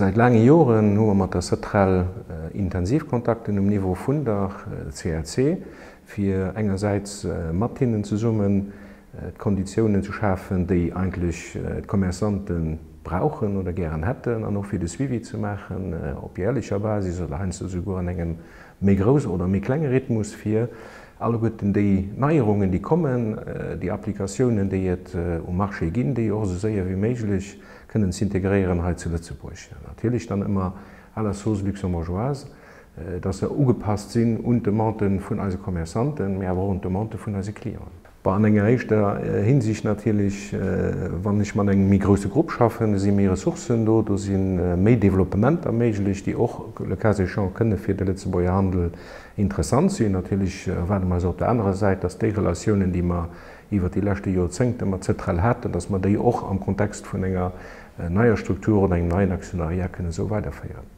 Säit laange Joren hu mer mat der Cetrel intensiv Kontakten um Niveau vun der CLC, fir engersäits mat hinnen zesummen d'Konditiounen ze schafen, déi eigentlech d'Commerçante brauchen oder gären hätten, an och fir de Suivi ze maachen op jäerlecher Basis oder heiansdo souguer an engem méi grousse oder méi klenge Rhythmus, fir alleguerten déi Neierungen, déi kommen, déi Applikatiounen, déi et um Marché ginn, déi och esou séier wéi méiglech kënnen z'integréieren hei zu Lëtzebuerg. Natierlech dann ëmmer à la sauce luxembourgeoise, dass se ugepasst sinn un d'Demande vun eise Commerçanten, mee awer och un d'Demande vun eise Clienten. Bon, an enger éischter Hinsicht natierlech, wann ech mat engem méi grousse Grupp schaffen, do si méi Ressourcen do, do si méi Developpementer méiglech, déi och le cas échéant kënne fir de Lëtzebuerger Handel interessant sinn. Natierlech erwaarde mer eis och op der anerer Säit, dass déi Relatiounen, déi mer iwwert déi leschte Joerzéngte mat Cetrel haten, dass mer déi och am Kontext vun enger neier Struktur oder engem neien Actionnariat kënne esou weiderféieren.